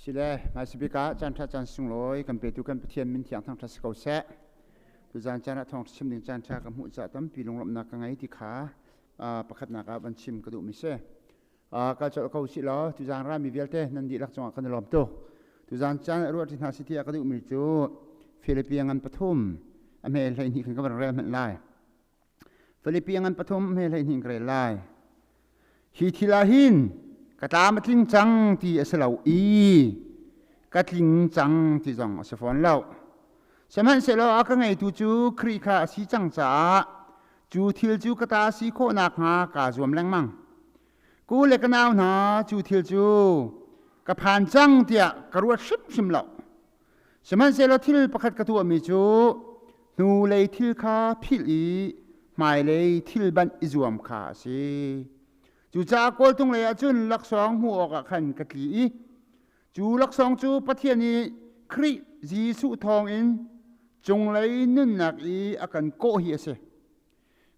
Sile hmaisabik ah caan ṭha caan sunglawi kan petu kan Pathian min thiang thangṭhat si ko seh. Tuzaan caan ah thawng chim ding caan ṭha ka hmuh caah tampi lunglawmhnak ka ngei ti kha pakhatnak ah van chim ka duhmi si. Kal colh ko usih law tuzaan rami vialte nan dihlak cungah kan i lawm tuk. Tuzaan caan ah ruah ṭi hna si tiah ka duhmi cu Filipi ngan pathum a hme 12 khan ka van rel hmanh lai. Filipi ngan pathum hme 12 ka rel lai. Hi thil ah hin ka tlam a tling cang ti a si lo i ka tling cang ti zong a si fawn lo. Sihmanhsehlaw a ka ngeitu cu Khrih kha a si cang caah cu thil cu ka ta si khawh nakhnga kaa zuam lengmang. Ku le ka nau hna, cu thil cu ka phan cang tiah ka ruat hrimhrim lo. Sihmanhsehlaw thil pakhat ka tuahmi cu hnulei thil kha philh i hmailei thil banh i zuam kha a si. Cucaah kawltung lei ah cun laksawng hmuh awkah khan ka tli i cu laksawng cu Pathian i Khrih Jesuh thawngin cunglei nunnak i a kan kawh hi a si.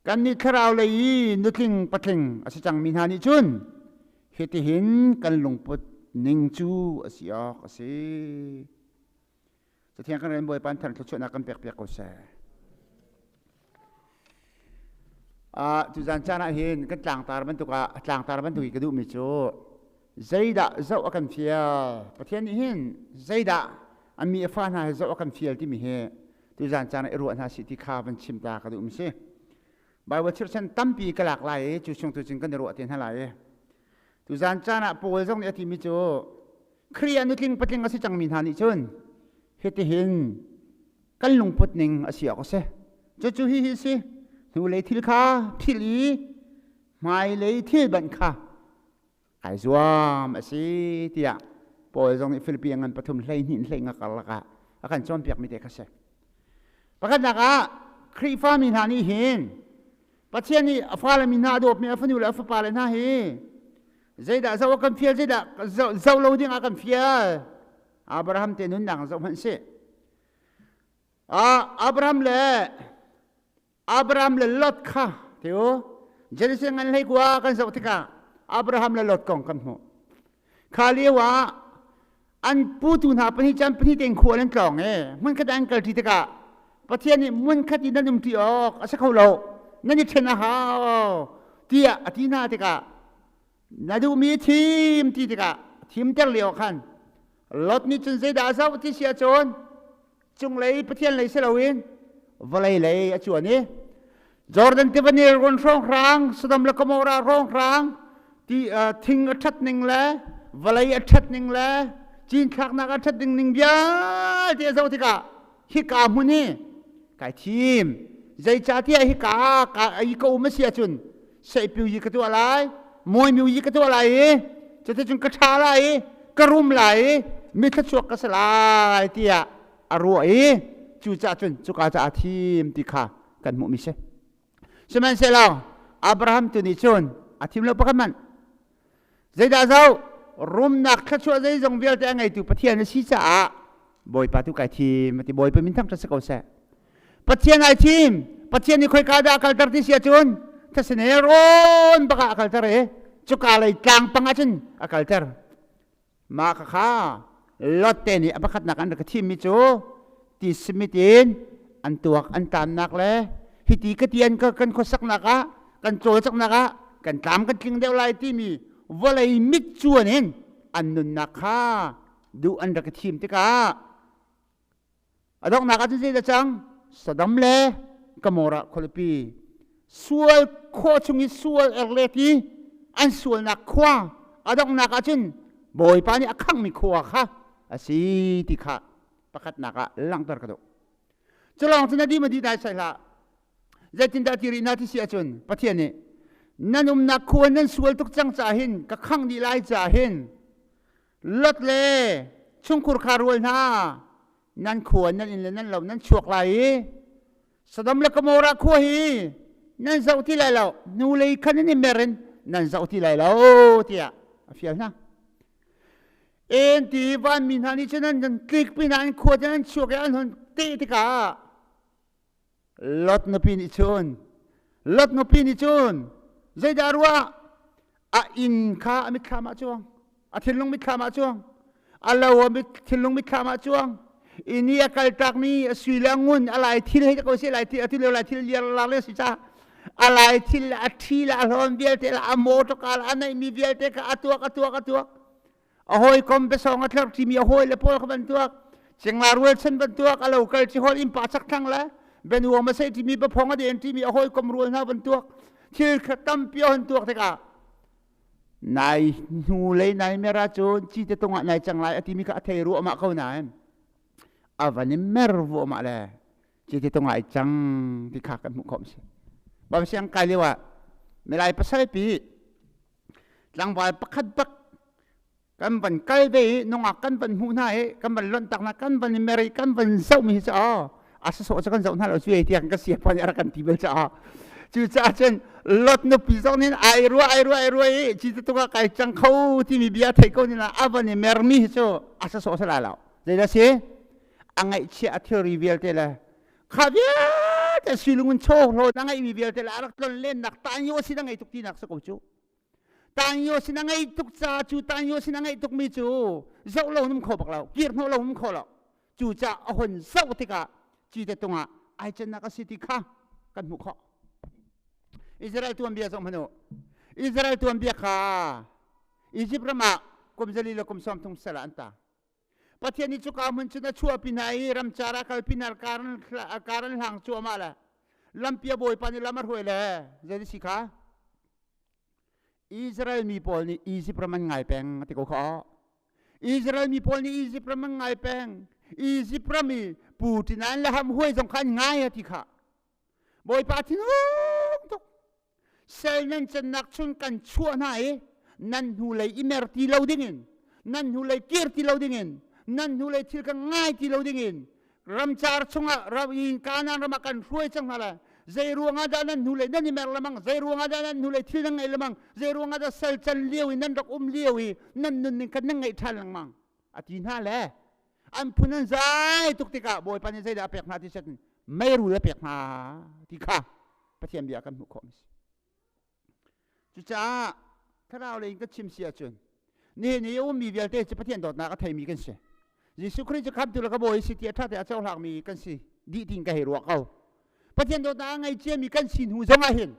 Kannih thlarau lei i nutling patling a si cangmi hna nih cun hitihin kan lungput ning cu a si awk a si. Cathiang kan rel Bawipa thar thluachuahnak kan pek piak ko seh. Tuzan caan ah hin kan tlangtar bantuk ah tlangtar bantuk i ka duhmi cu zeidah zoh a kan fial. Pathian nih hin zeidah a mi a fa hna he zoh a kan fial timi hi tuzan caan ah i ruah hna sih ti kha van chim ta ka duhmi si. Bible chirhchan tampi ka lak lai i cu chung tu cun kan i ruah te hna lai i tuzan caan ah Paul zong nih a timi cu Khrih ah nutling patling a si cangmi hna nih cun hitihin kan lungput ning a si awk a si. Cucu hi hi si hnulei thil kha philh i hmailei thil banh kha ai zuam a si tiah Paul zong nih Filipi ngan pathum 12 hlei nga karlak ah a kan cawnpiakmi te kha si. Pakhatnak ah Khrihfa mi hna nih hin Pathian nih a fale mi hna a dawtmi a fanu le a fapale hna hi zeidah zoh a kan fial, zeidah zoh lo ding a kan fial? Abraham te nunnak zoh hmanh sih. Abraham le Lot kha teo Genesis ngan 19 kan zoh tikah Abraham le Lot kong kan hmuh. Kha lio ah an putu hna pahnih chan pahnih tein khual an tlawng e hmun khat an kal ṭi tikah Pathian nih hmun khat in nan um ṭi awk a si kho lo, nan i ṭhen a hau tiah a ti hna tikah, na duhmi thim ti tikah thimter lio khan Lot nih cun zeidah a zoh ti si ahcun cunglei Pathian lei si loin vawlei lei a cuan i Jordan tiva nelrawn hrawnghrang, Sodom le Gomorrah hrawnghrang ti thing a ṭhat ning le vawlei a ṭhat ning le cinthlaknak a ṭhat ding ning vialte a zoh tikah hika hmun hi kai thim. Zeicahtiah hika ka i ka um a si ahcun seipiu yi ka tuah lai, mawimiu yi ka tuah lai i cuticun ka ṭha lai i ka rum lai i mi thluachuak ka si lai tiah a ruah i cucaah cun cuka caah thim ti kha kan hmuhmi si. Sihmanhsehlaw Abraham tu nih cun a thim lo pakhat hmanh. Zeidah zoh? Rumnak thluachuah zeizong vialte a ngeitu Pathian a si caah Bawipa tu kai thim ati. Bawipa min thangṭhat si ko seh. Pathian ai thim. Pathian nih khoika dah a kalter ti si ahcun thasene rawn bak ah a kalter i cuka lei tlang pang ah cun a kalter. Mah khakha Lot te nih a pakhatnak an rak thimmi cu ti smit in an tuak an tannak le hiti ka ti an kan khuasaknak ah, kan cawlcaknak ah kan tlam kan tling deuh lai timi vawlei mit cuan in an nunnak kha duh an rak i thim tikah a donghnak ah cun zeidah cang? Sodom le Gomorrah khualipi sual khawh chung i sual erlet i an sualnak khua, a donghnak ah cun Bawipa nih a khanghmi khua kha a si ti kha pakhatnak ah langhter ka duh. Culawng cun a dim a dih dai sai hlah. Zeitindah ti rih na ti si ahcun Pathian nih nan umnak khua nan sual tuk cang caah hin ka khangh dih lai caah hin Lot le chungkhur kha rual hna, nan khua, nan inn le nan lo nan chuak lai i Sodom le Gomorrah khua hi nan zoh ti lai lo, nu lei khan in i mer in nan zoh ti lai lo tiah a fial hna. En ti vanmi hna nih cun an tlik pinah an khua te an chuak i an hun teh tikah Lot nupi nih cun Lot nupi nih cun zeidah ruah? A inn kha a mitthlam ah cuang, a thinlung mitthlam ah cuang. A lo a thinlung mitthlam ah cuang. Ini a kal takmi a sui le a ngun a lai thil hei ko si lai thil atu lio lai thil liar lar le si ca a lai thil le a ṭhi le a hlawn vialte le a motor a neihmi vialte kha a tuak a tuak a tuak a hawikom biasawng a tlerh ṭimi a hawi le pawl kha ban tuak cingla rualchan ban tuak a lo kal ci hol in pa chak thlang le benuam a sei ṭimi baphong a den ṭimi a hawikom rual hna ban tuak thil kha tampi a hon tuak tikah nai hnu lei nai mera cun ci te tungah nai cang lai a timi kha a thei ruahmah ko nain a van i mer vuahmah le ci te tungah ai cang ti kha kan hmuh khawh si bam siang kai lio ah milai pasal pi tlangval pakhat bak kan van kal ve i nungak kan van hmuh hna i kan van lonh tak hna kan van i mer i kan van zoh mi hi cu aw a sasawh cu kan zoh hna lo cu tiang ka sia pa nih a rak kan ti bal caah cucaah cun lot nupi zong nih ai rua ai rua ai rua i ci tuk ah kai cang kho timi bia thei ko nih a van i mermi hi cu a sasawh sa lai lo zeidah si a ngaihchia a thilri vialte le kha vialte suilung in chaw hlawn a ngeihmi vialte le a rak tlon lennak tanyo sin a ngei tuk tinak si ko cu tanyo sin a ngei tuk ca cu tanyo sin a ngeih tukmi cu zoh lo num kho bak lo kir hnawh lo num kho lo cucaah a hun zoh tikah cite tungah ai cannak a si ti kha kan hmuh khawh. Israel tuanbia zong hmanu Israel tuanbia kha Egypt ram ah kum zali le kum 30 sal ah an ta. Pathian nih cuka hmun cun a chuahpi hna i ramcar ah kalpi hna kar an hlang cuahmah le lampi a bawipa nih lam a hruai le zei si kha Israel mi pawl nih Egypt ram an ngai peng ti ko kha. Israel mi pawl nih Egypt ram an ngai peng. Egypt ram i Putin an le ham huai zong kha an ngai a ti kha. Bawipa thinhung tuk. Sel nan cannak chung kan chuah hna i nan hnulei i mer ti lo dingin, nan hnulei kir ti lo dingin, nan hnulei thil kan ngai ti lo dingin ramcar chungah ram in Kanaan ram ah kan hruai cang hna lai. Zei ruangah dah nan hnulei nan i mer lemang? Zei ruangah dah nan hnulei thil nan ngeih lemang? Zei ruangah dah sal can lio i nan rak um lio i nan nunning kha nan ngeih ṭhan lengmang? A ti hna le an phun an zai tuk tikah Bawipa nih zeidah a pek hna ti set meirul a pek hna ti kha Pathian bia kan hmuh khawh mi si. Cucaah thlarau lei in ka chim si ahcun nihin i a ummi vialte cu Pathian dawtnak a theimi kan si. Jesuh Khrih cu khamtu le ka bawi si ti a ṭha te a cohlangmi kan si dih tiin ka hei ruah ko. Pathian dawtnak a ngei ciami kan si hnu zongah hin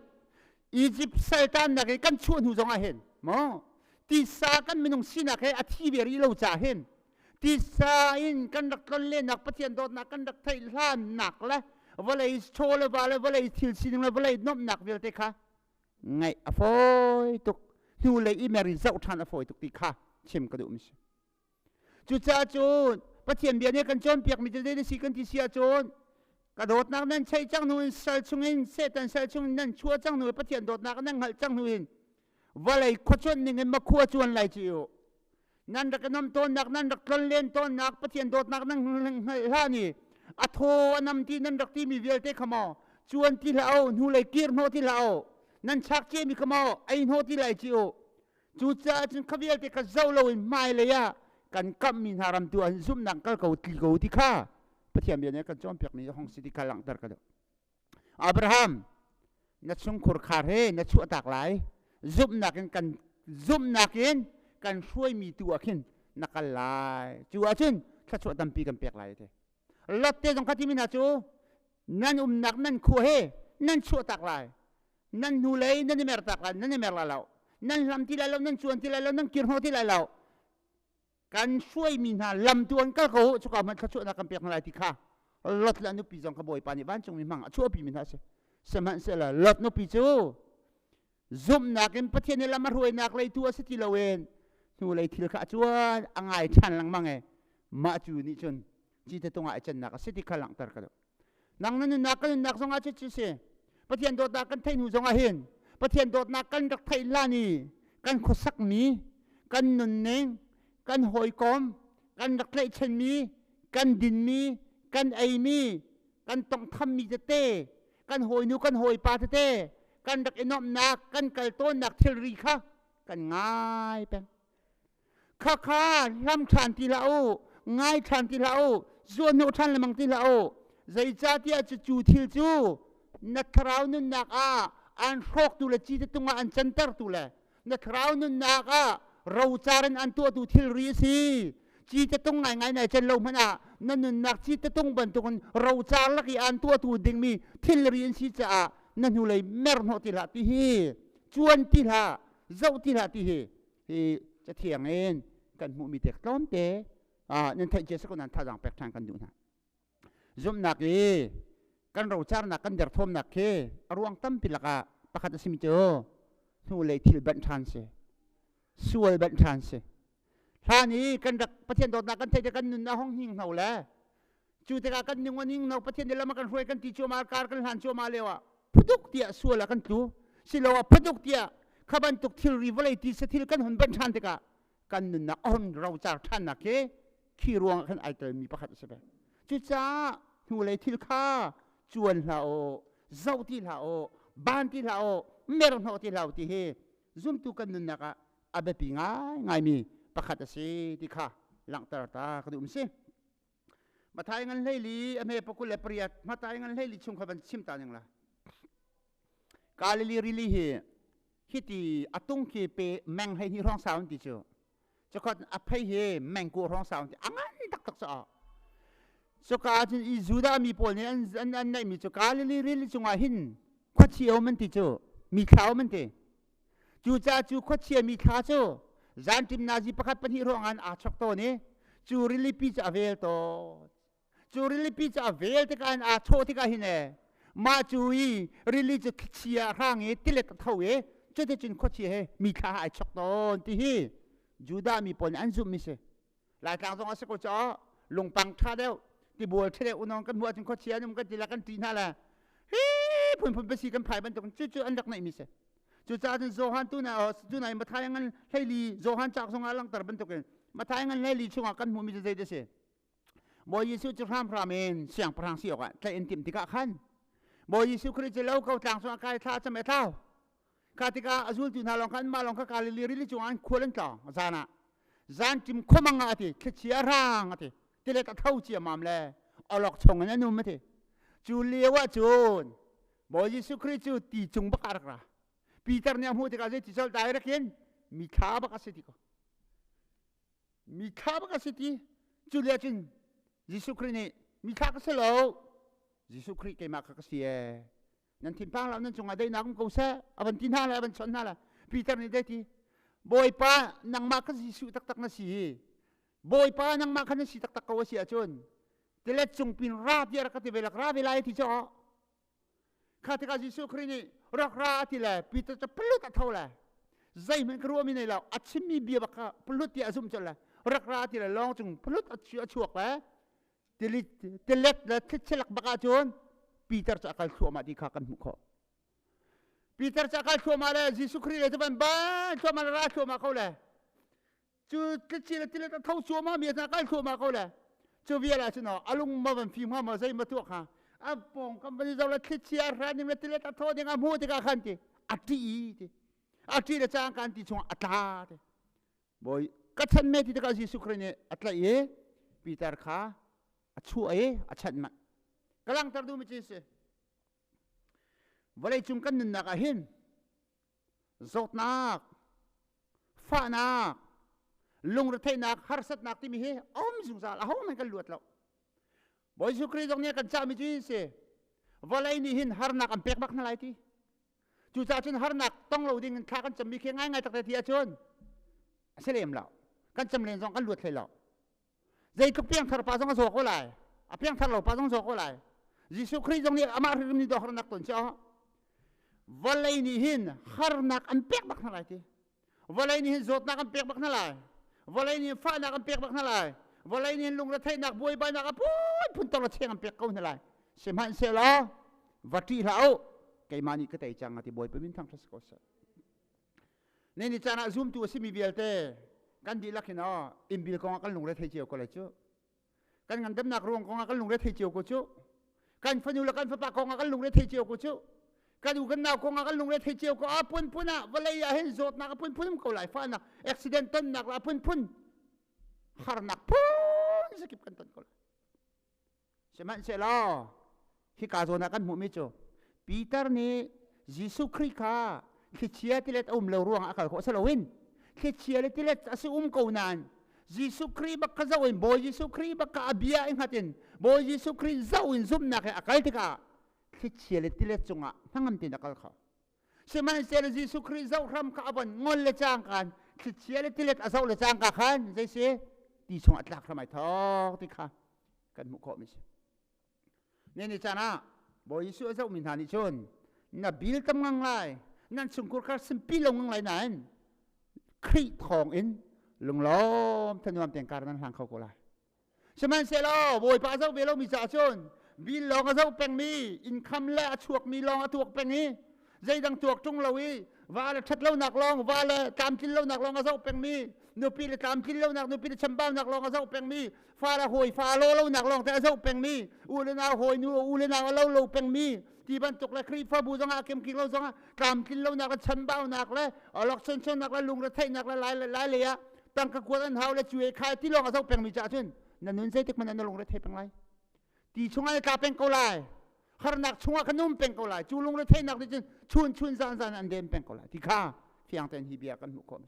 Egypt saltannak i kan chuah hnu zongah hin maw tisa kan minung sinak he a thi ve rih lo ca hin tisa in kan rak tlonlennak Pathian dawtnak kan rak theih hlannak le vawlei chaw le va le vawlei thil sining le vawlei nuamhnak vialte kha ngaih a fawi tuk hnulei i mer in zoh ṭhan a fawi tuk ti kha chim ka duhmi si cucaah cun Pathian bia nih kan cawnpiakmi cu zei si kan ti si ahcun ka dawtnak nan cheih cang hnu in sal chungin Satan sal chungin nan chuah cang hnu Pathian dawtnak nan hngalh cang hnu in vawlei khuacuanh ning in ma khua cuan lai ci u nan rak i nom tawnnak nan rak tlonlen tawnnak Pathian dawtnak nan hngalh hlan i a thaw a nam ti nan rak timi vialte kha maw cuan ti hlah u hnulei kir hnawh ti hlah u nan chak ciami kha maw ei hnawh ti lai ci u cucaah cun kha vialte kha zoh loin hmailei ah kan kamhmi hna ram tu ah zumhnak kal ko tli ko ti kha Pathian bia nih kan cawnpiakmi hong si ti kha langhter ka duh Abraham na chungkhur khar he na chuahtak lai zumhnak in kan zumhnak in kan hruaimi tu ah khin na kal lai cu ahcun thluachuah tampi kan pek lai te Lot te zong kha timi hna cu nan umnak nan khua he nan chuahtak lai nan hnulei nan i mertak lai nan i mer lai lo nan hlam ti lai lo nan cuan ti lai lo nan kir hnawh ti lai lo kan hruaimi hna lam tu an kal ko cuka hmanh thluachuahnak kan pek hna lai ti kha Lot le a nupi zong kha Bawipa nih vancungmi hmang a chuahpi mi hna a si sihmanhsehlaw Lot nupi cu zumhnak in Pathian nih lam a hruainak lei tu a si ti loin hnulei thil kha a cuan a ngai ṭhan lengmang e mah cu nih cun cite tungah i cannak a si ti kha langhter ka duh nang na nunnak ka nunnak zongah cu cu si Pathian dawtnak kan theih hnu zongah hin Pathian dawtnak kan rak theih hlan i kan khuasakmi kan nunning kan hawikom kan rak tlaihchanmi kan dinmi kan eimi kan tongthammi tete kan hawinu kan hawipa tete kan rak i nuamhnak kan kal tawnnak thilri kha kan ngai peng Khakha hlam ṭhan ti hlah u, ngai ṭhan ti hlah u, zuanhnawh ṭhan lengmang ti hlah u. Zeicahtiah cu thil cu na thlarau nunnak ah an hrawktu le cite tungah an cantertu le na thlarau nunnak ah rocar in an tuahtu thilri a si. Ci te tung ngai ngai nai cen lo hmanh ah na nunnak ci te tung bantukin rocar lak i an tuahtu dingmi thilri an si caah na hnulei mer hnawh ti hlah ti hi, cuan ti hlah, zoh ti hlah ti hi, hi cathiang in kan hmuhmi te tlawmte nan theih cia si ko nan thazaang pek ṭhan kan duh hna. Zumhnak i kan rocarnak kan derthawmnak khi a ruang tampi lakah pakhat a simi cu hnulei thil banh ṭhan si, sual banh ṭhan si. Hlan i kan rak Pathian dawtnak kan theih te kan nun a hong hning hno le cu tikah kan nung a ning no, Pathian nih lam a kan hruai kan ti cuahmah, kar kan hlan cuahmah lio ah phuduk tiah sual ah kan tlu siloah phuduk tiah kha bantuk thilri vawlei ti sathil kan hun banh ṭhan tikah kan nunnak a hun rocar ṭhannak khi khi ruang ah khan ai telmi pakhat a si ve. Cucaah hnulei thil kha cuan hlah u, zoh ti hlah u, ban ti hlah u, mer hnawh ti hlah u ti hi zumtu kan nunnak ah a biapi ngaingaimi pakhat a si ti kha langhter ta ka duh si. Mathai ngan hleili a hme 28, Mathai ngan hleili chung kha van chim ta ning la. Galilee rili hi hiti atung khi pe meng hei ni hrawng sau ti cu cukhat a phei hi meng ku hrawng sau ti a ngan taktak ca cuka cun i Judah mi pawl nih an an an neih mi cu Galilee rili cungah hin khuachia um an ti cu, mi thla um an ti. Cucaah cu khuachia mi thla cu zanṭim nazi pakhat pahnih hrawng aa chok tawn i cu rilipi cu a vel tawn. Cu rilipi cu a vel tikah hin, aa chawh tikah hin e, mah cu i rili cu thlichia a hrang i tilet a tho i cuticun khuachia he mi thla ai chok tawn ti hi Judah mi pawl nih an zumhmi si. Laitlang zong a si ko caah lungpang ṭha deuh, tibual ṭha deuh unong kan hmuh ahcun khuachia an um kan ti le kan ṭih hna le hi phunphun pasi kan phai bantuk cu cu an rak neihmi si. Cucaah cun Johan tu na tu na Matthai ngan 14, Johan cauk zongah langhter bantukin Matthai ngan 14 chungah kan hmuhmi cu zei a si? Bawi Jesuh cu hramhram in siangpahrang si awkah tlaih an timh tikah khan Bawi Jesuh Khrih cu lo ko tlang cungah kai thla cam e thlau. Kha tikah a zultu hna lawng kha anmah lawng kha Galilee rili cungah an khual an tlawng zan ah. Zan ṭim khuamang ah a ti, thlichia rang a ti, tilet a tho ciammam le awlok chung in an um a ti. Cu lio ah cun Bawi Jesuh Khrih cu ti cung bak ah rak ra. Peter nih a hmuh tikah zei ti colh direct in mithla bak a si ti ko. Mithla bak a si ti. Cu lio cun Jesuh Khrih nih mithla ka si lo. Jesuh Khrih keimah kha ka si ee. Nan thinphang lo, nan cungah daihnak um ko seh, a van ti hna le a van chawnh hna le Peter nih dei ti, Bawipa, nangmah kha Jesuh taktak na si hi. Bawipa, nangmah kha na si taktak ko a si ahcun tilet cung pin ra tiah rak ka ti ve lak ra ve lai ti cu. Kha tikah Jesuh Khrih nih rak ra a ti le Peter cu plut a tho le zeihmanh ka ruahmi nei lo, a chimmi bia bak kha plut tiah a zumh colh le rak ra a ti le lawng cung plut a chuak le tilet le thlichilak bak ahcun Peter cu a kal thluahmah ti kha kan hmuh khawh. Peter cu a kal thluahmah le Jesuh Khrih le cu van ban thluahmah le ra thluahmah ko le cu thlichi le tilet a tho cuahmah mi a kal thluahmah ko le cu vial ah cun a lung ma van fim hnga maw, zei ma tuah kha a pawng kam van i zoh le thlichia a hran ding le tilet a tho ding a hmuh tikah khan ti a ṭih ti a ṭih le cangka an ti chungah a tla ti. Bawi ka chan me ti tikah Jesuh Khrih nih a tlaih i Peter kha a chuah i a chanh manh. Ka langhter duhmi cu si. Vawlei cung kan nunnak ah hin zawtnak, fahnak, lungretheihnak, harsatnak timi hi a um zungzal, ahohmanh kan luat lo. Bawi Jesuh Khrih zong nih a kan cahmi cu si. Vawlei nih hin harnak an pek bak hna lai ti. Cucaah cun harnak tong lo ding in thla kan cammi khi ngaingai taktak ti ahcun a si lem lo. Kan cam len zong kan luat hlei lo. Zeitluk piangthar pa zong a zaw ko lai. A piangthar lo pa zong zaw ko lai. Jesuh Khrih zong nih amah hrimhrim nih dawh harnak ton cu vawlei nih hin harnak an pek bak hna lai ti. Vawlei nih hin zawtnak an pek bak hna lai. Vawlei nih hin fahnak an pek bak hna lai. Vawlei nih hin lungretheihnak, buaibainak a phunphun tong le cheng an pek ko hna lai. Sihmanhsehlaw va ṭih hlah u, keimah nih ka tei cang a ti. Bawipa min thangṭhat si ko seh. Ni ni caan ah zumtu a simi vialte kan dihlak hin aw innbil kong ah kan lungre thei cio ko lai cu. Kan ngandamnak ruang kong ah kan lungre thei cio ko cu. Kan fanu le kan fapa kong ah kan lungre thei cio ko cu. Kan u kan nau kong ah kan lungre thei cio ko. A phunphun ah vawlei ah hin zawtnak a phunphun um ko lai, fahnak, accident tonnak la phunphun, harnak phun zakip kan ton ko lai. Sihmanhsehlaw hika zawn ah kan hmuhmi cu Peter nih Jesuh Khrih kha thlichia tilet a um lo ruangah a kal khawh si loin thlichia le tilet a si um ko nain. Jesuh Khrih bak kha zoh in Bawi Jesuh Khrih bak kha a bia i hngat in Bawi Jesuh Khrih zoh in zumhnak he a kal tikah thlichia le tilet cungah hnangam tein a kal kho. Sihmanhsehlaw Jesuh Khrih zoh hram kha a von ngol le cangka thlichia le tilet a zoh le cangka khan zei si ti chungah tlak hram ai thawk ti kha kan hmuh khawh mi si. Ne ni caan ah Bawi Jesuh a zohmi hna nih cun na bil tam ngang lai, nan chungkhur kha simpi lo ngang lai nain Khrih thawng in lunglawm thanuam tein kar nan hlang kho ko lai. Sihmanhsehlaw Bawipa a zoh ve lomi caah cun bil lawng a zoh pengmi, income le a chuakmi lawng a tuak peng i zeidang tuak ṭung lo i va le ṭhat lonak lawng, va le tlamtlin lonak lawng a zoh pengmi, nupi le tlamtlin lonak, nupi le chambaunak lawng a zoh pengmi, fa le hawi fa lo lonak lawng te a zoh pengmi, u le nau hawi nu u le nau a lo lo pengmi, ti bantuk le Khrihfabu zongah kemkik lo zongah tlamtlin lonak le chambaunak le awlokchonchonnak le lungretheihnak le lai lai lei ah tangka kuat an hau le cuai khai ti lawng a zoh pengmi caah cun na nun zeitik hmanh ah na lungre thei peng lai. Ti chungah na tla peng ko lai. Harnak chungah kan um peng ko lai. Cu lungre theihnak nih cun chun chun zan zan an den peng ko lai. Ti kha fiang tein hi bia kan hmuh khawh.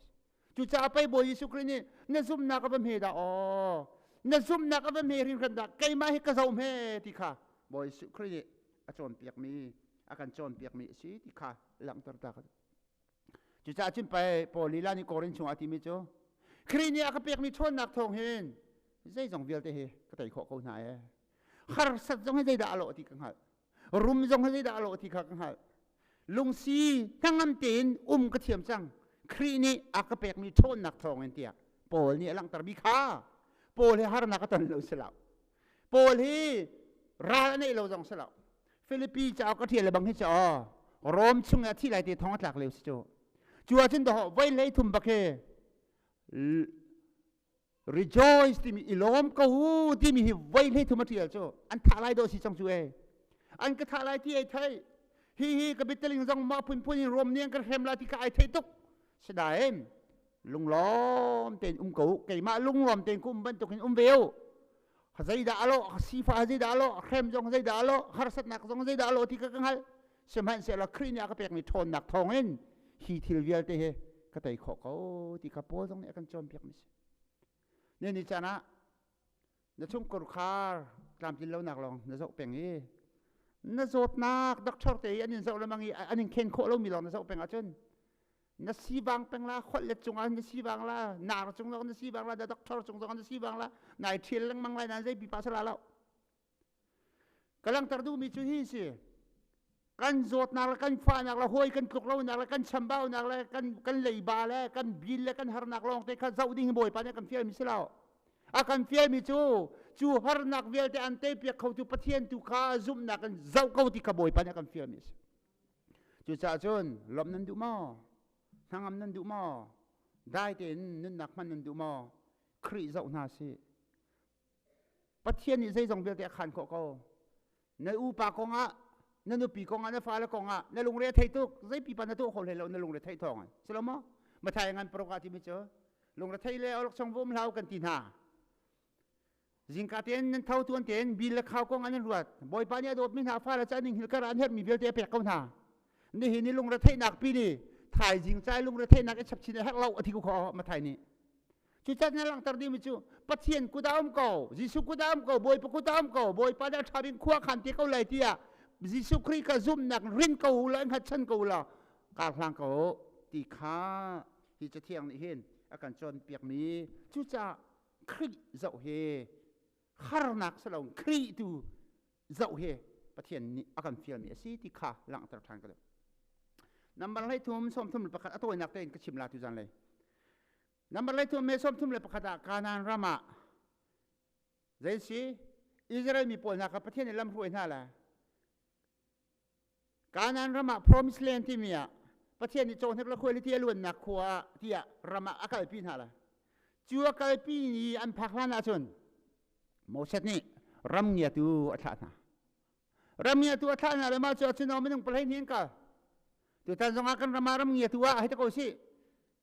Cucaah pei Bawi Jesuh Khrih nih na zumhnak a va hme dah aw na zumhnak a va hme hringhran dah keimah hi ka zoh hme ti kha Bawi Jesuh Khrih nih a cawnpiakmi a kan cawnpiakmi a si ti kha langhter ta ka Cucaah cun pei Paul lila nih Korin chungah a timi cu Khrih nih a ka pekmi ṭhawnnak thawng hin zeizong vialte hi ka tei khawh ko hna ee. Harsat zong hi zeidah a lawh ti ka hngalh. Rum zong hi zeidah a lawh ti kha ka hngalh. Lungsi hnangam tein um ka thiam cang. Khrih nih a ka pekmi ṭhawnnak thawng in tiah Paul nih a langhtermi kha Paul hi harnak a ton lo si lo. Paul hi ral a neih lo zong si lo. Filipi cauk a ṭial le bang hi cu aw Rom chung i a thi lai ti thong a tlak lio si cu. Cu ahcun dawh voi hlei thum bak hi rejoice timi i lawm ko u timi hi voi hlei thum a ṭial cu an thah lai dawh si cang cu e. An ka thah lai ti ai thei. Hi hi ka bitaling zong mah phunphun in Rom nih an ka hrem lai ti kha ai thei tuk. Sinain lunglawm tein um ko u. Keimah lunglawm tein ka um bantukin um ve u. Zeidah a lawh, sifah zeidah a lawh, hrem zong zeidah a lawh, harsatnak zong zeidah a lawh ti ka ka hngalh. Sihmanhsehlaw Khrih nih a ka pekmi ṭhawnnak thawngin hi thil vialte hi ka tei khawh ko ti kha Paul zong nih a kan cawnpiakmi si. Ni ni caan ah na chungkhar khar tlamtlin lonak lawng na zoh peng i na zawtnak doctor te i an in zoh lengmang i an in khen khawh lomi lawng na zoh peng ahcun na sivang peng la kholh let cungah na sivang la nar cung zong na sivang la na doctor cung zong na sivang la nai ṭhial lengmang lai nan zei pipa sala lo ka langhter duhmi cu hi si kan zawtnak le kan fahnak le hawi kan tluk lonak le kan chambaunak le kan kan leiba le kan bil le kan harnak lawng te kha zoh ding Bawipa nih a kan fialmi si lo a kan fialmi cu cu harnak vialte an teipiak khotu Pathian tu kha zumhnak in zoh ko ti kha Bawipa nih a kan fialmi a si. Cucaah cun lawmh nan duh maw? Hnangam nan duh maw? Dai tein nunnak hman nan duh maw? Khrih zoh hna sih. Pathian nih zeizong vialte a khan khawh ko. Na upa kongah, na nupi kongah, na fale kongah na lungre a thei tuk. Zei pipa na tuah kho hlei lo na lungre theih thawng in. Si lo maw? Mathai ngan paruk ah timi cu lungre thei le awlokchong va um hlah u kan ti hna. Zingka tein nan tho tuan tein bil le khau kong an in ruat. Bawipa nih a dawtmi hna fale cu an ing hilkar ah an herhmi vialte a pek ko hna. Nihin ni lungre theihnak pi nih thaizing cai lungre theihnak i chapchin a herh lo a thi ko kho Mathai nih. Cucaah na langhter dingmi cu Pathian kut ah um ko, Jesuh kut ah um ko, Bawipa kut ah um ko, Bawipa nih a ṭha bik khua khan te ko lai tiah Jesuh Khrih ka zumhnak rin ko u law hngatchan ko u law kar hlang ko ti kha hi cathiang nih hin a kan cawnpiakmi cucaah Khrih zoh hi harnak si lo Khrih tu zoh hi Pathian nih a kan fialmi a si ti kha langhter ṭhan ka duh. Number 33 31 a tawinak tein ka chim la tu zan lei. Number 33 me 31 ah Kanaan ram ah zei si Israel mi pawl hna kha Pathian nih lam hruai hna la Kanaan ram ah Promised Land timi ah Pathian nih cawhnek le khuailiti a luannak khua ah tiah ram ah a kalpi hna lai. Cu a kalpi ni an phak hlan ahcun Moses nih ram ngiatu a thlah hna. Ram ngiatu a thlah hna le mah cu acun minung palei hnih an kal. Tutan zongah kan ram ah ram ngiatu ah hei ta ko sih.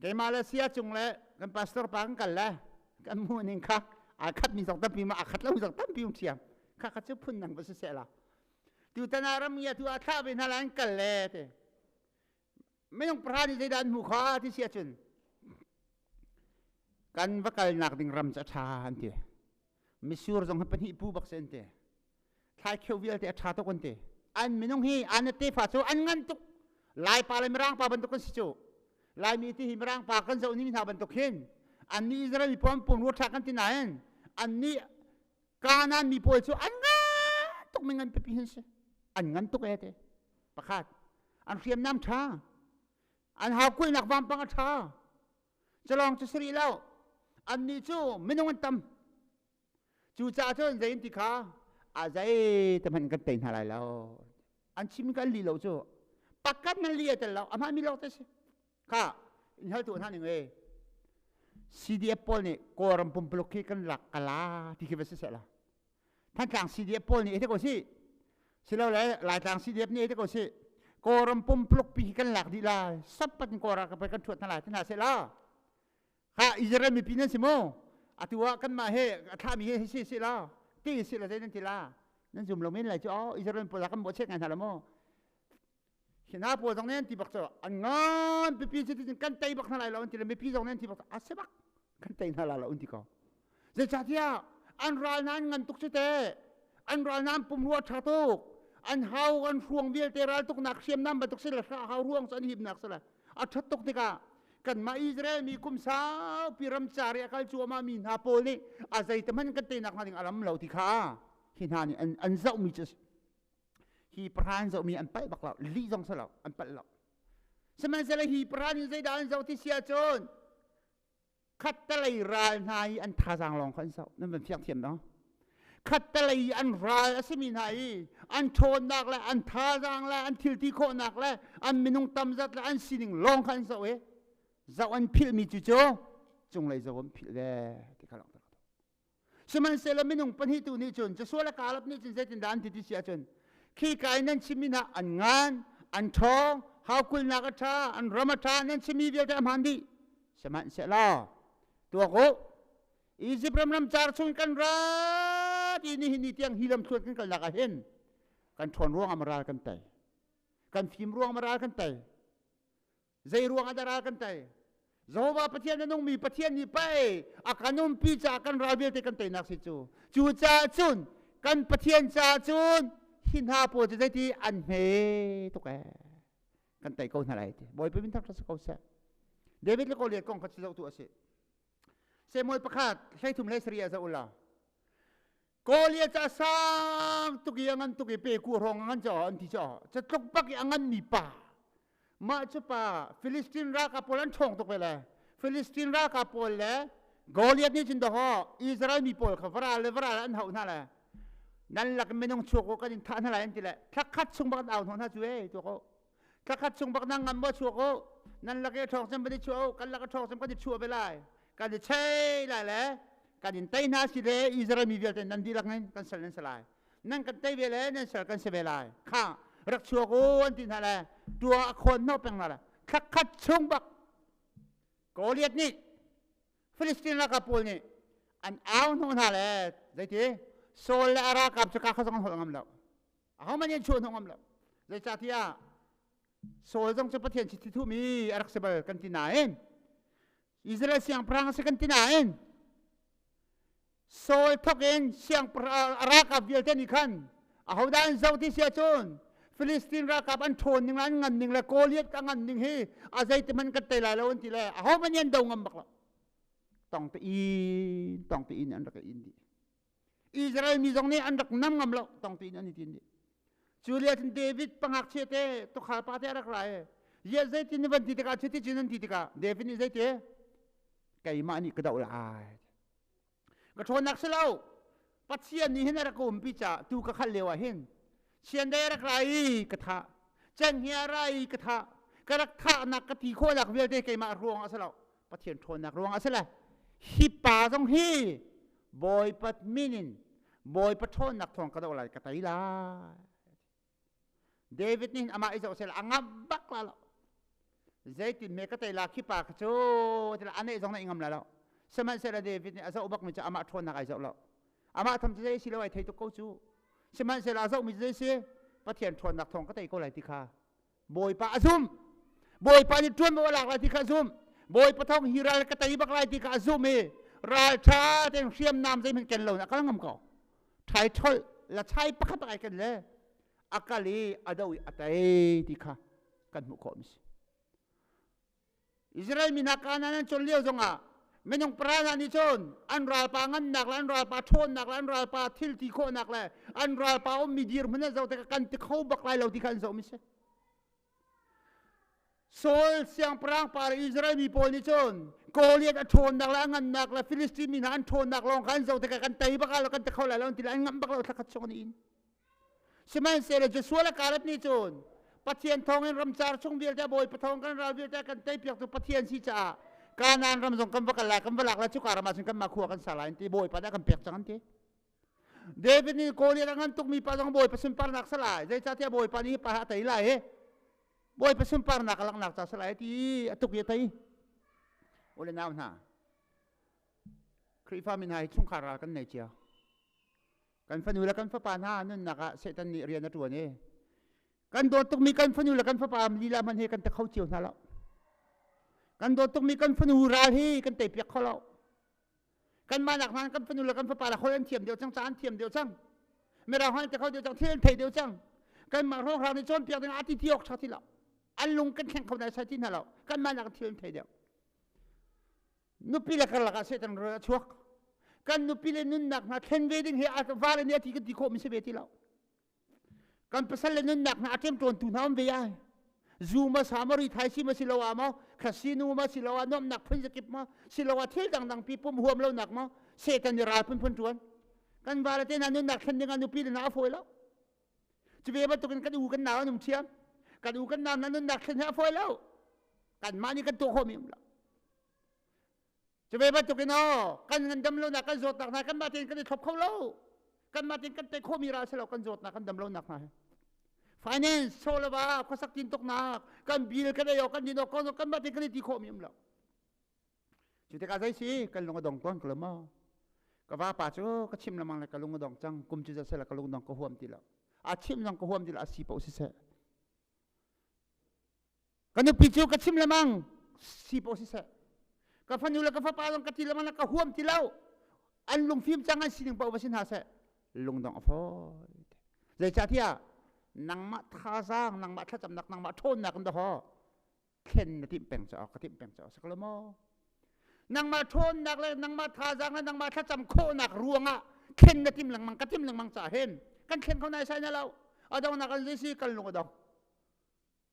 Keimah le sia cung le kan pastor pa kan kal le kan hmuh ning kha aa khatmi zong tampi ma aa khat lo zong tampi um thiam. Kha kha cu phun dang va si seh la. Tutan ah ram ngia tu ah thlah ve hna la an kal le te. Minung pahra nih zeidah an hmuh kha ti si ahcun. Kan va kalnak ding ram cu a ṭha an ti. Misur zong hi pahnih pu bak si an ti. Thlaikheu vialte a ṭha tuk an ti. An minung hi an tefa cu an ngan tuk. Laipa le Mirang pa bantuk an si cu. Laimi ti hi Mirang pa kan zoh ning hna bantuk hin annih Israel mi pawl pum rua ṭha kan ti nain annih Kanaan mi pawl cu an ngan tuk mi ngan pipi hin si. An ngan tuk e te. Pakhat an hriamnam ṭha. An hau kulhnak vampang a ṭha. Culawng cu si rih lo. Annih cu minung an tam. Cucaah cun zei in ti kha a zei te hmanh kan tei hna lai lo. An chim kan li lo cu. Pakhat nan li a tel lo. A hmaan mi lawng te si. Kha in hal tu hna ning e. CDF pawl nih Kawlram pumpuluk khi kan lak kala ti khi va si seh la. Thantlang CDF pawl nih hiti ko si. Silole Laitlang CDF nih hiti ko si. Kawlram pumpuluk pi kan lak dih lai. Sappat in Kawlram ka kan thuat hna lai ti hna seh la. Kha Israel mipi nan si mu. Atu ah kanmah he a thlahmi he si si la. Ti si la zei nan ti la. Nan zum lo men lai cu oh Israel pawl kan bawh ngai hna la mu. Hina pawl zong nih an ti bak cu an ngan pipi cu ti kan tei bak hna lai lo an ti le mipi zong nih an ti bak a si bak kan tei hna lai lo an ti ko. Zeicahtiah an ral na an ngan tuk cu te an ral na an pumrua ṭha tuk an hau an hruang vialte ral tuknak hriamnam bantuk si le hau ruang cu an himnak si le a ṭhat tuk tikah kanmah Israel mi kum saupi ramcar i a kal cuahmah mi hna pawl nih a zeite hmanh kan teinak hna ding a lam lo ti kha hi hna nih an zohmi cu hi pahra an zohmi an palh bak lo lih zong si lo an palh lo sihmanhsehlaw hi pahra nih zeidah an zoh ti si ahcun khattelei ral hna i an thazaang lawng kha an zoh nan van fiang thiam no khattelei i an ral a simi hna i an ṭhawnnak le an thazaang le an thilti khawhnak le an minung tamzat le an sining lawng kha an zoh i zoh an philhmi cu cu cunglei zoh an philh ve ti kha langhter. Sihmanhsehlaw minung pahnih tu nih cun Joshua le Caleb nih cun zeitindah an ti ti si ahcun khika in nan chimmi hna an ngan, an ṭhawng, haukulnak a ṭha, an ram a ṭha, nan chimmi vialte a hmaan dih. Sihmanhsehlaw tuak u, Izipt ram ramcar chung kan ra ti nihin ni tiang hi lamthluan kan kalnak ah hin kan ṭhawn ruangah ral kan tei. Kan fim ruangah ral kan tei. Zei ruang ah dah ral kan tei? Jehovah Pathian a nungmi Pathian nih pei a kan umpi caah kan ral vialte kan teinak si cu. Cu caah cun kan Pathian caah cun hi hna pawl cu zeiti an hme tuk ee. Kan tei ko hna lai ti. Bawipa min thangṭhat si ko seh. David le Goliath kong kha zoh tu a si. Samuel pakhat 13 17 ah zoh u law. Goliath ca sang tuk i a ngan tuk i pe ku hrawng a ngan caah an ti caah catluk bak i a nganmi pa mah cu pa Filistin ralkap pawl an ṭhawng tuk ve le Filistin ralkap pawl le Goliath nih cun dawhaw Israel mi pawl kha varal le varal an hauh hna le nan lak minung chuak u kan in thah hna lai an ti le thla khat chung bak an au hnawh hna cu ei tuak u thla khat chung bak nang ngam maw chuak u nan lak i ṭhawng cem kan i chuah u kan lak i ṭhawng cem kan i chuah ve lai kan i chei lai le kan in tei hna si le Israel mi vialte nan dihlak in kan sal nan si lai nan kan tei ve le nan sal kan si ve lai kha rak chuak u an ti hna le tua a khawn hnawh peng hna le thla khat chung bak Goliath nih Filistin ralkap pawl nih an au hnawh hna le zeiti Saul le a ralkap cu ka kha zong an holh ngam lo ahohmanh nih an chuah hnawh ngam lo zeicahtiah Saul zong cu Pathian chiti thuhmi a rak si bal kan ti nain Israel siangpahrang a si kan ti nain Saul thawk in siangpahrang ralkap vialte nih khan ahodah an zoh ti si ahcun Filistin ralkap an ṭhawn ning le an ngan ning le Goliath a ngan ning hi a zeiti hmanh kan tei lai lo an ti le ahohmanh nih an do ngam bak lo tong te in tong te in an rak in dih Israel mi zong nih an rak nam ngam lo tong te in an i tin dih Cu lio cun David pangakchia te tukhal pa te a rak ra i ziah zeitin na van ti tikah cuti cun an ti tikah David nih zeiti keimah nih ka doh lai ka ṭhawnnak si lo Pathian nih hin a rak ka umpi caah tu ka khal lio ah hin chiandei a rak ra i ka thah cenghngia a ra i ka thah ka rak thahnak ka ti khawhnak vialte keimah ruang ah si lo Pathian ṭhawnnak ruang ah si le hi pa zong hi Bawipa min in Bawipa ṭhawnnak thawng ka doh lai ka tei lai. David nih amah i zoh seh a ngam bak la lo. Zeitin me ka tei la khi pa kha cu tila aneh zong na i ngam la lo. Sihmanhsehlaw David nih a zoh bak mi cu amah ṭhawnnak ai zoh lo. Amah tham cu zei si lo ai thei tuk ko cu. Sihmanhsehlaw a zoh mi cu zei si Pathian ṭhawnnak thawng ka tei ko lai ti kha Bawipa a zum. Bawipa nih ṭuanvo a lak lai ti kha a zum. Bawipa thawng hi ral ka tei bak lai ti kha a zum i ral ṭha tein hriamnam zeihmanh ken lo na kal ngam ko. Ṭhai ṭholh la chai pakhat ai ken le a kal i a do i a tei ti kha kan hmuh khawh mi si. Israel mi hna Kanaan an cawn lio zongah minung para hna nih cun an ralpa ngannak le an ralpa ṭhawnnak le an ralpa thil ti khawhnak le an ralpa ummi dirhmun an zoh tikah kan ti kho bak lai lo ti kha an zohmi si. Saul siangpahrang pa le Israel mi pawl nih cun Goliath a ṭhawnnak le a ngannak le Filistin mi hna an ṭhawnnak lawng kha an zoh tikah kan tei bak lo kan ti kho lai lo an ti le an ngamh bak lo thlakhat chung an in. Sihmanhsehlaw Joshua le Caleb nih cun Pathian thawngin ramcar chung vialte Bawipa thawng kan ral vialte kan teipiaktu Pathian si caah Kanaan ram zong kan va kal lai kan va lak lai cuka ram ah cun kanmah khua kan sa lai an ti Bawipa nih a kan pek cang an ti. David nih Goliath a ngan tukmi pa zong Bawipa sunparnak sa lai zeicahtiah Bawipa nih hi pa a tei lai hi Bawipa sunparnak a langhnak ca sa lai ti a tuk i a tei. Ule nau hna Khrihfa mi hna hi chungkhar ral kan nei cio. Kan fanu le kan fapa hna nunnak ah Satan nih rian a ṭuan i kan dawt tukmi kan fanu le kan fapa lila hmanh hi kan te kho cio hna lo. Kan dawt tukmi kan fanu ral hi kan teipiak kho lo. Kanmah nak hna kan fanu le kan fapa le holh an thiam deuh cang, ca an thiam deuh cang. Mirang holh an te kho deuh cang, thil an thei deuh cang. Kanmah hrawnghrang nih cawnpiak ding ah ti ti awk ṭha ti lo. An lung kan thleng kho dai sai ti hna lo. Kanmah nak thil an thei deuh. Nupi le karlak ah Satan a chuak. Kan nupi le nunnak hna thlen ve ding hi va le nih a ti kan ti khawh mi si ve ti lo. Kan pasal le nunnak hna a ṭemṭawntu hna um ve ai. Zu ma sa ma ri thai si ma si lo ah maw casino ma si lo ah nuamhnak phun zakip ma si lo ah thil dangdang pi pum huam lo nak maw Satan nih ral phunphun ṭuan. Kan va le te hna nunnak thlen ding ah nupi le hna a fawi lo. Cu ve bantukin kan u kan nau an um thiam. Kan u kan nau hna nunnak thlen hi a fawi lo. Kanmah nih kan tuah khawhmi um lo. Cu ve bantukin aw kan ngandam lonak kan zawtnak hna kanmah tein kan i thlop kho lo. Kanmah tein kan tei khawhmi ral si lo kan zawtnak kan dam lonak hna hi. Finance chaw le va khuasak tintuknak kan bil kan ei awk kan din awk kanmah tein kan i ti khawhmi um lo. Cu tikah zei si kan lung a dong tawn ko lo maw? Ka vapa cu ka chim lengmang le ka lung a dong cang kum cu seh ka lung dong ka huam ti lo. A chim zong ka huam ti lo a si paoh siseh. Ka nupi cu ka chim lemang si paoh siseh. Ka fanu le ka fapa zong ka ti lemang le ka huam ti lo. An lungfim cang an sining paoh va si hna seh. Lungdong a fawi. Zeicahtiah nangmah thazaang, nangmah thlacamnak, nangmah ṭhawnnak in dahawh thlen na timh peng caah ka timh peng caah si ko lo maw? Nangmah ṭhawnnak le nangmah thazaang le nangmah thlacam khawhnak ruangah thlen na tim lengmang ka tim lengmang caah hin kan thlen kho nai sai na lo. A donghnak an zei si kan lung a dong.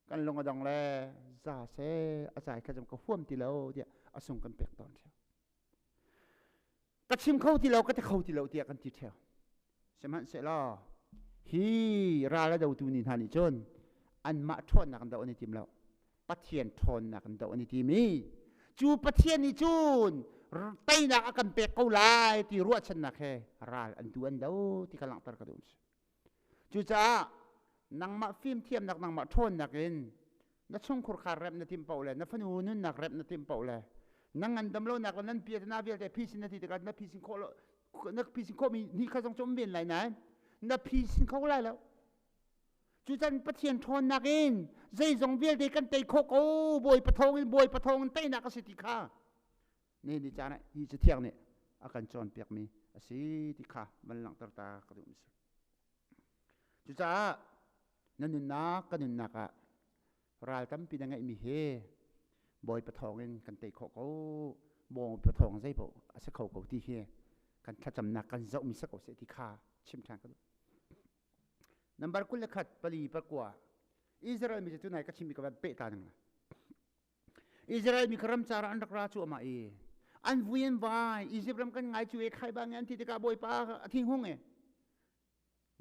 Kan lung a dong le za se a cai kha ka huam ti lo tiah a sung kan pek tawn theo. Ka chim kho ti lo ka ti kho ti lo tiah kan ti theo. Sihmanhsehlaw hi ral a dotu ni hna nih cun anmah ṭhawnnak an doh an i tim lo. Pathian ṭhawnnak an doh an i tim i cu Pathian nih cun teinak a kan pek ko lai ti ruahchannak he ral an tu an do ti kha langhter ka duh. Cucaah nangmah fimthiamnak nangmah ṭhawnnak in na chungkhur khar remh na timh paoh le na fanu nunnak remh na timh paoh le na ngandam lonak le nan piatana vialte phisin na ti tikah na phisin khawh lo na phisin khawhmi ni kha zong cu um ven lai nain na phisin kho lai lo. Cucan Pathian ṭhawnnak in zeizong vialte kan tei khawh ko Bawipa thawng in Bawipa thawng in teinak a si ti kha ni ni caan ah hi cathiang nih a kan cawnpiakmi a si ti kha van langhter ta ka duhmi si. Cucaah na nunnak ka nunnak ah ral tampi na ngeihmi hi Bawipa thawngin kan tei khawh ko Bawipa thawng zei paoh a si kho ko ti hi kan thlacamnak kan zohmi si ko seh ti kha chim ṭhan ka duh. Number 21 pali pakua Israel mi cu tunai ka chimmi ka van peh ta ning la. Israel mi kha ramcar ah an rak ra cuahmah i an vui an vai Izipt ram kan ngai cu e khai bang an ti tikah Bawipa a thinghung e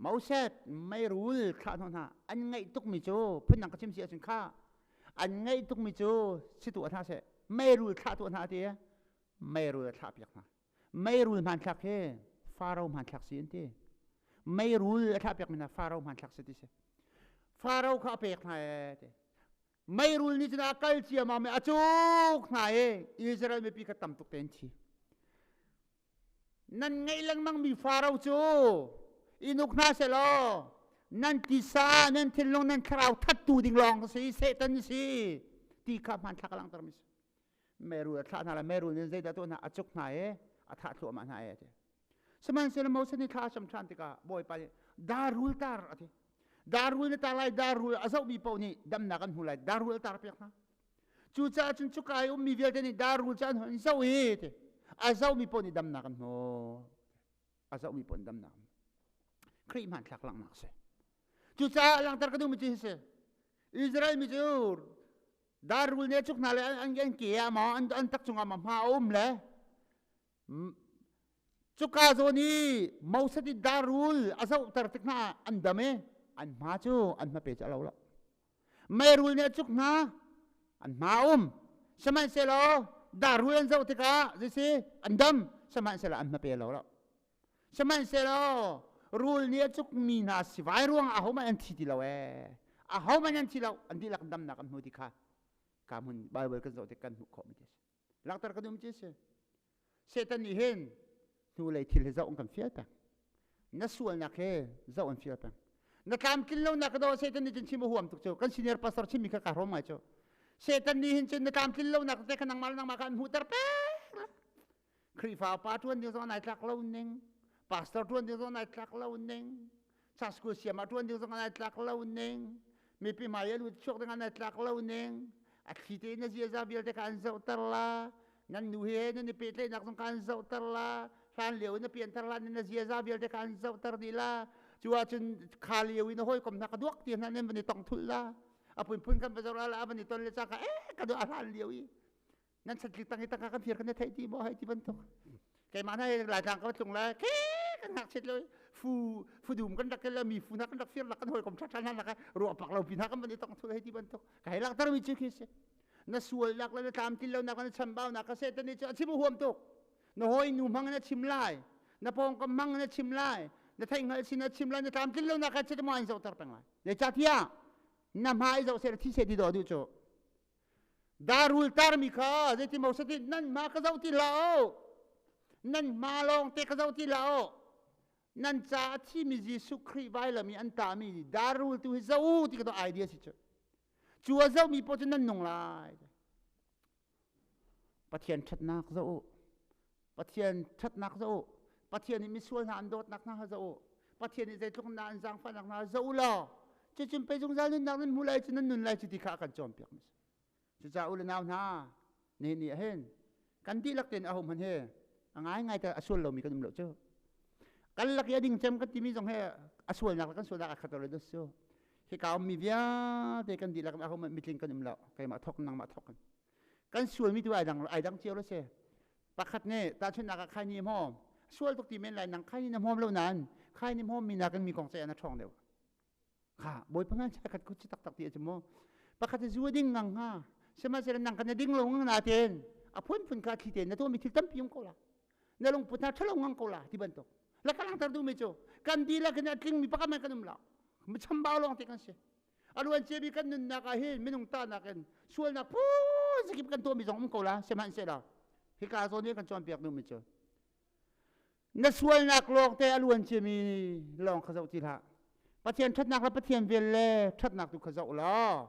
Moses meirul thlah hnawh hna an ngaih tukmi cu phundang ka chim si ahcun kha an ngaih tukmi cu si tuah hna seh meirul thlah tuah hna ti meirul a thlah piak hna meirul hmanthlak hi Faro hmanthlak si an ti meirul a thlah piak mi hna Faro hmanthlak si ti si Faro kha a pek hna e ti Meirul nih cun a kal ciammam i a cuk hna i Israel mipi kha tam tuk tein thi. Nan ngeih lengmangmi Faro cu in uk hna selaw nan tisa, nan thinlung, nan thlarau thattu ding lawng si, Satan si ti kha hmanthlak a langhtermi si. Meirul a thlah hna le meirul nih zeidah tuah hna a cuk hna i a thah thluahmah hna e ti. Sihmanhsehlaw Moses nih thla a cam ṭhan tikah Bawipa nih darul tar a ti. Darul na tar lai, darul a zohmi paoh nih damnak an hmu lai, darul a tar piak hna. Cucaah cun cuka i ummi vialte nih darul cu an hun zoh i ti. A zohmi paoh nih damnak an hmu. A zohmi paoh nih damnak an hmu. Khrih hmanthlak langhnak a si. Cucaah langhter ka duhmi cu hi si. Israel mi cu darul nih a cuk hna le an ke ah maw an tak cungah maw hma a um le Cuka zawn i Moses i darul a zohter tik hna ah an dam i an hma cu an hmape cu a lo lo. Meirul nih a cuk hna, an hma a um. Sihmanhsehlaw darul an zoh tikah zeisi an dam, sihmanhsehlaw an hmape a lo lo. Sihmanhsehlaw rul nih a cukmi hna sivai ruangah ahohmanh an thi ti lo ee. Ahohmanh an thi lo, an dihlak damnak an hmu ti kha ka hmun Bible kan zoh tik kan hmuh khawhmi ti a si. Langhter ka duhmi cu a si. Satan nih hin hnulei thil hi zoh an kan fial peng. Na sualnak he zoh an fial peng. Na tlamtlin lonak ka daw Satan nih cun chim a huam tuk cu. Kan senior pastor chimmi kha kaa hrawm ngai cu. Satan nih hin cun na tlamtlin lonak te kha nangmah le nangmah kha an hmuhter peng. Khrihfa pa ṭuan ding zong nai tlak lo ning, pastor ṭuan ding zong nai tlak lo ning, church school siam ah ṭuan ding zong nai tlak lo ning, mipi hmai a lut chuak ding ah nai tlak lo ning, a thli tein na ziaza vialte kha an zohter la, nan nu he nan i pehtlaihnak zong kha an zohter la, hlan lio in na pianthar hlan in na ziaza vialte kha an zohter dih la, cu ahcun kha lio in na hawikom hna ka duak ti hna nan van i tong thulh la, a phunphun kan va zoh la, a van i ton le cangka eh ka duah hlan lio i nan chatlik tang i tangka kan fir kan i theih ti maw hei ti bantuk keimah hna laitlang ka tlung lai ke kan ngakchiat lo fu fudum kan rak kel mi fu hna kan rak fir lak kan hawikom ṭha ṭha hna lak ruah pak lo pi hna kan van i tong thul hei ti bantuk ka hei lakter mi cu khi si na sual nak le na tlamtlin lo nak na chambau nak ka satan nih cu a chim huam tuk na hawi nu hmang in a chim lai na pawngkam hmang in a chim lai na theihhngalh sin a chim lai na tlamtlin lo nak ka chit mo an zohter peng lai zeicahtiah na hma i zoh seh thi seh ti dawh duh cu Darul tarmi kha zeiti maw sati nan hma ka zoh ti hlah u. Nan hma lawng te ka zoh ti hlah u. Nan ca a thimi Jesuh Khrih vailam i an tahmi darul tu hi zoh u ti ka to idea si cu. Cu a zohmi paoh cu nan nung lai. Pathian ṭhatnak zoh u. Pathian ṭhatnak zoh u. Pathian nih misual hna an dawtnak hna kha zoh u. Pathian nih zeitluk na an zaangfahnak hna zoh u law cucun pei zungzal nunnak nan hmu lai cu nan nun lai cu ti kha a kan cawnpiak mi si. Cucaah u le nau hna nihin ni ah hin kan dihlak tein aho hmanh he a ngaingai te a sual lomi kan um lo cu. Kan lak i a ding cem kan timi zong he a sualnak le kan sualnak a khat lo le su. Hika ummi vialte kan dihlak in aho hmanh mitling kan um lo. Keimah thok nangmah thok in. Kan sualmi tu ai dang ai dang cio lo si. Pakhat nih tahchunhnak ah khai ni hmawm sual tuk ti men lai nang khai ni na hmawm lo nain khai ni hmawm mi nakin mi kong ceih na ṭhawng deuh. Kha bawipa ngan chai khat kut taktak ti a mu. Pakhat zu ding ngang hnga sihmanhsehlaw nang kan ding lo ngang na ten a phunphun kha thli ten na tuahmi thil tampi um ko la. Na lungput hna ṭhalo ngang ko la ti bantuk. La ka langhter duhmi cu kan dihlak in a tlingmi pakhat hmanh kan um lo. Mi chambau lawng te kan si. A luan ciami kan nunnak ah hin minung tahnak in sualnak phun zakip kan tuahmi zong um ko la sihmanhsehlaw hika zawn i kan cawnpiak duhmi cu na sualnak lawng te a luan ciami lawng kha zoh ti hlah. Pathian ṭhatnak le Pathian vel le ṭhatnak tu kha zoh law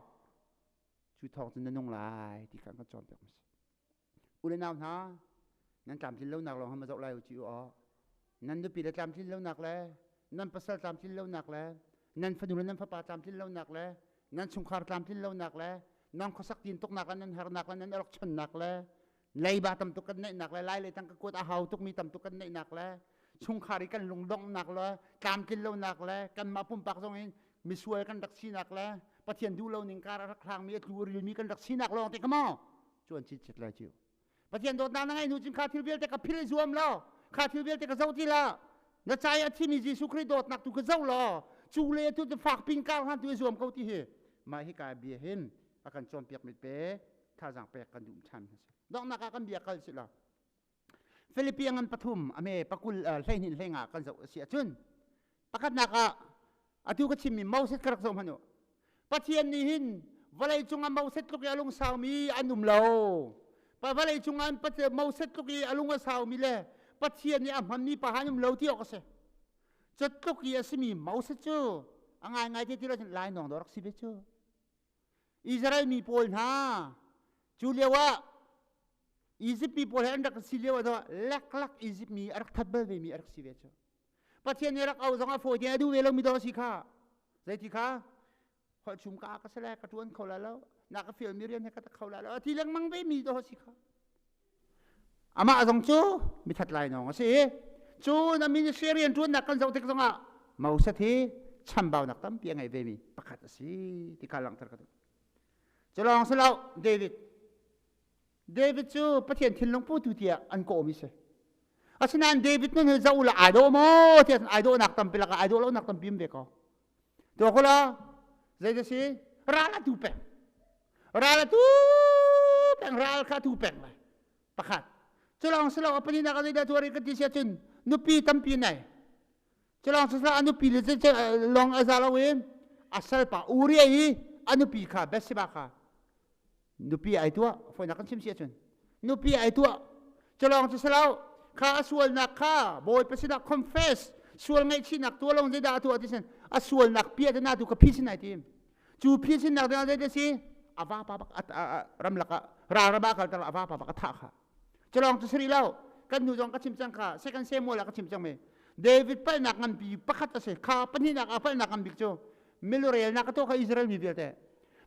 cu thawng cun na nung lai ti kha kan cawnpiak mi si. U le nau hna nan tlamtlin lonak lawng ha ma zoh lai u ci u aw. Nan nupi le tlamtlin lonak le nan pasal tlamtlin lonak le nan fanu le nan fapa tlamtlin lonak le nan chungkhar tlamtlin lonak le nan khuasak tin tuknak le nan harnak le nan rak chonnak le leiba tam tuk kan neihnak le lai le tang ka kuat a hau tukmi tam tuk kan neihnak le chungkhar i kan lungdonghnak le tlamtlin lonak le kanmah pumpak zong in misual kan rak sinak le Pathian duh lo ning kar a rak hlangmi a tlu rilmi kan rak sinak lawng te ka maw cu an chit lai ciu Pathian dawtnak na ngeih hnu cun kha thil vialte ka philh zuam law kha thil vialte ka zoh ti la na ca i a thimi Jesuh Khrih dawtnak tu ka zoh law cu le tu fak ping kar hlan tu i zuam ko ti hi mah hi ka bia hin a kan cawnpiak mit pe thazaang pek kan duh ṭhan si donghnak ah kan bia kal si lo Philippi ngan pathum ame pakul 12 hleinga kan zoh a si ahcun pakhatnak ah atu ka chimmi Moses ka rak zoh hmanh u Pathian nih hin vawlei cungah Moses tluk i a lung saumi an um lo vawlei cungah Moses tluk i a lung a saumi le Pathian nih a hmanmi pa han um lo ti awk a si cu tluk i a simi Moses cu a ngaingai te ti lo lai nawng dawh rak si ve cu Israel mi pawl hna cu lio ah. Egypt mi pawl he an rak si lio ah leklak Egypt mi a rak that bal ve mi a rak si ve cu. Pathian nih rak au zong a fawi te a duh ve lo mi dawh si kha. Zeiti kha? Holh chum ka ka sale ka tuan kho la lo. Na ka fial mi rian he ka ta kho la lo. A thi lengmang ve mi dawh si kha. Amah zong cu mithat lai nawng a si. Cu na ministry rian tuannak kan zoh tik zongah Moses hi chambaunak tampi a ngei ve mi pakhat a si ti kha langhter ka duh. Cu lawng si lo David David cu Pathian thinlung putu tiah an kawhmi si. Asinain David nun hi zoh la ai dawh maw tiah ai dawhnak tampi lakah ai dawh lonak tampi um ve ko. Tuah ko la zei da si ral a tu peng. Ral a tu peng ral kha tu peng lai. Pakhat. Cu lawng si lo a pahnihnak ah zeidah tuah rih kan ti si ahcun nupi tampi nei. Cu lawng si a nupi le lawng a za lo in a salpa Uriah i a nupi kha Bathsheba kha nupi ai tuah fawinak kan chim si ahcun nupi ai tuah culawng cu silo kha a sualnak kha bawipa sinah confess sual ngaihchihnak tuah lawng zeidah a tuah ti sin a sualnak pia te na tu ka phi sin ai tim cu phi sinnak ding ah zeidah si a vapa bak ramlak ah ral ram ah kal tar a vapa bak a thah kha culawng cu siri lo kan hnu zong ka chim cang kha second Samuel ah ka chim cang mi David palhnak nganpi pakhat a si kha pahnihnak ah palhnak ngan bik cu milurelnak a tuah kha Israel mi vialte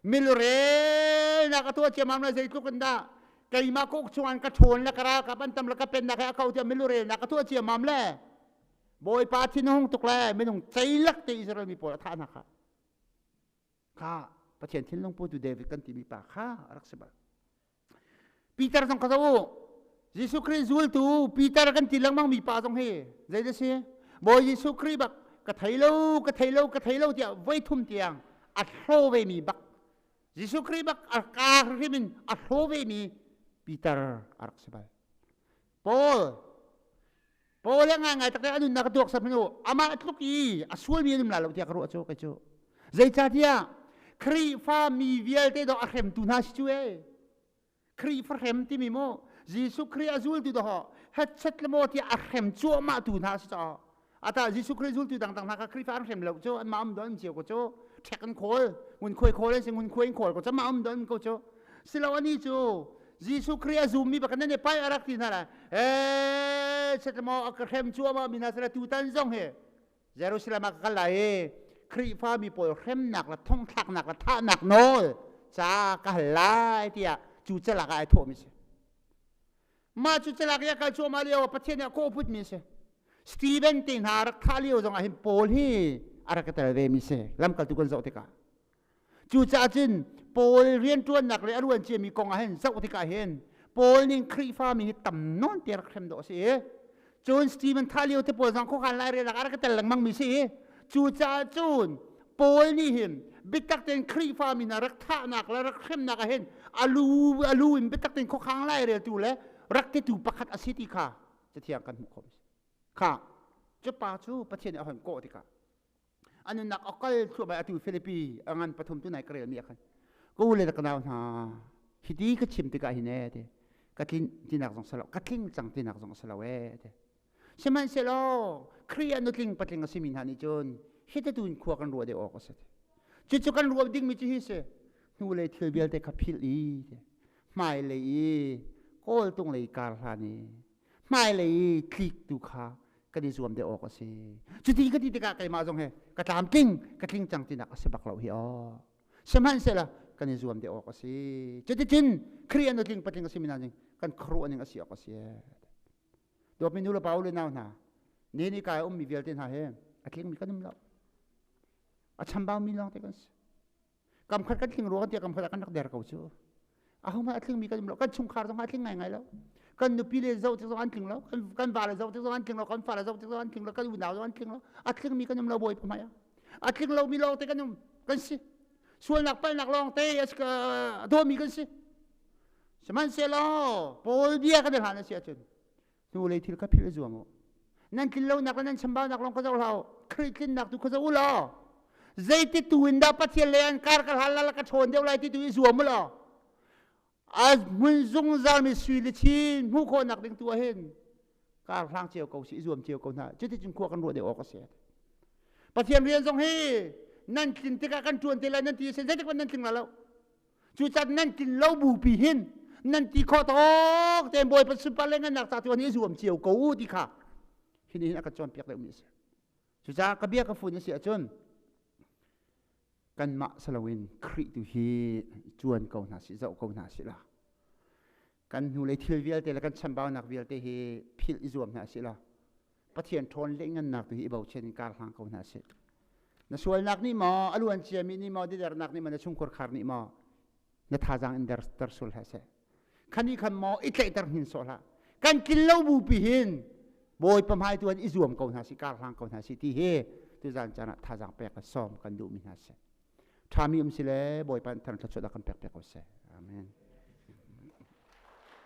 milurelnak a tuah ciammam le zeitluk in dah keimah kuk chungah ka ṭhawn le ka ralkap an tam le ka pennak he a kau tiah milurelnak a tuah ciammam le Bawipa thin a hung tuk le minung ceilak te Israel mi pawl a thah hna kha kha Pathian thinlung putu David kan timi pa kha a rak si bal Peter zong kha zoh u. Jesuh Khrih zultu Peter kan ti lengmang mi pa zong hi zei da si? Bawi Jesuh Khrih bak ka thei lo, ka thei lo, ka thei lo tiah voi thum tiang a hlo ve mi bak Jesuh Khrih bak a ka hrim in a hlo ve mi Peter a rak si bal. Paul Paul le ngaingai tak a nunnak a tuak sam hnu amah tluk i a sualmi an um la lo tiah ka ruah cu kei cu zeicahtiah Khrihfa mi vialte dawh a hremtu hna si cu ee Khrihfa hrem timi mu Jesuh Khrih a zultu dawh hetchet le maw tiah a hrem cuahmah tu hna si caah ata Jesuh Khrih zultu dangdang hna kha Khrihfa an hrem lo cu an mah um don cio ko cu ṭhek an khawl ngunkhuai khawl an si ngunkhuai in khawl ko cu mah um don ko cu silo ani cu Jesuh Khrih a zummi bak nan i pai a rak ti hna lai ee set maw a ka hrem cuahmah mi hna sila tutan zong hi Jerusalem ah ka kal lai i Khrihfa mi pawl hremnak le thongthlaknak le thahnak nawl ca ka hal lai tiah cu calak ah ai thawhmi si mah cu calak i a kal cuahmah lio ah Pathian nih a kawh putmi si Stephen te hna rak thah lio zong ah hin Paul hi a rak i tel ve mi si lamkaltu kan zoh tikah Cucaah cun Paul rianṭuannak le a ruan ciami kong ah hin zoh tikah hin Paul nih Khrihfa mi hi tam nawn te rak hrem dawh a si i cun Stephen thah lio te pawl zong khuakhan lairelnak ah rak i tel lengmang mi si i cucaah cun Paul nih hin biatak tein Khrihfa mi hna rak thahnak le rak hremnak ah hin a lu a lu in biatak tein khuakhang laireltu le rak titu pakhat a si ti kha cathiang kan hmuh khawh kha cu pa cu Pathian nih a hon kawh tikah a nunnak a kal thluahmah atu Filipi a ngan pathum tu nai ka rel mi ah khan ka u le ka nau hna hiti ka chim tikah hin ee ti ka tlin tinak zong salo ka tling cang tinak zong salo ee ti sihmanhsehlaw Khrih ah nutling patling a simi hna nih cun hiti tu in khua kan ruah deuh awk a si cucu kan ruah dingmi cu hi si hnulei thil vialte kha philh i hmailei i kawltung lei kar hlan i hmailei i tlik tu kha kan i zuam deuh awk a si cuti ka ti tikah keimah zong he ka tlamtling ka tling cang tinak a si bak lo hi aw sihmanhsehlaw kan i zuam deuh awk a si cuticun Khrih an tling patling a si mi hna ning kan khuaruah ning a si awk a si dawtmi nu le pa u le nau hna ne ni kai ummi vialte hna he a tlingmi kan um lo a chambau mi lawng te kan si Kam khat kan tling rua tiah kam khat ah kan rak der ko cu. Ahohmanh a tlingmi kan um lo. Kan chungkhar zong a tling ngaingai lo. Kan nupi le zoh tik zong an tling lo. Kan va le zoh tik zong an tling lo. Kan fa le zoh tik zong an tling lo. Kan unau zong an tling lo. A tlingmi kan um lo bawipa hmai ah. A tling lomi lawng te kan um kan si. Sualnak palhnak lawng te a dawmi kan si. Sihmanhsehlaw Paul bia kan i hlan a si ahcun hnulei thil kha philh i zuam u. Nan tlin lonak le nan chambaunak lawng kha zoh hlah u. Khrih tlinnak tu kha zoh u law zeiti tu in dah Pathian le an kar ka hlan la ka ṭhawn deuh lai ti tu i zuam u law a hmun zungzal mi sui le chin hmuh khawhnak ding tu ah hin kar hlang cio ko si i zuam cio ko hna cuticun khua kan ruah deuh awk a si Pathian rian zong hi nan tlin tikah kan ṭuan te lai nan ti a si zeitik hmanh nan tling lai lo Cucaah nan tlin lo bupi hin Nan ti khawh tawk tein Bawipa sunpar le ngannak ca tu an i zuam cio ko u ti kha hi nih hin a kan cawnpiak deuhmi a si. Cucaah ka bia ka fun a si ahcun kanmah saloin Khrih tu hi cuan ko hna sih, zoh ko hna sih la. Kan hnulei thil vialte le kan chambaunak vialte hi philh i zuam hna sih la. Pathian ṭhawn le ngannak tu hi i bochan in kar hlang ko hna sih. Na sualnak nih maw, a luan ciami nih maw, didernak nih maw, na chungkhur khar nih maw, na thazaang in der ter sul hlah seh. Khani khan maw i tlaihter hin sawh hlah. Kan tlin lo bu pi hin Bawipa hmai tu an i zuam ko hna si, kar hlang ko hna si ti hi tuzan caan ah thazaang pek le sawm kan duhmi hna si. Ṭhami um si le Bawipa in thar thluachuah kan pek piak ko seh. Amen.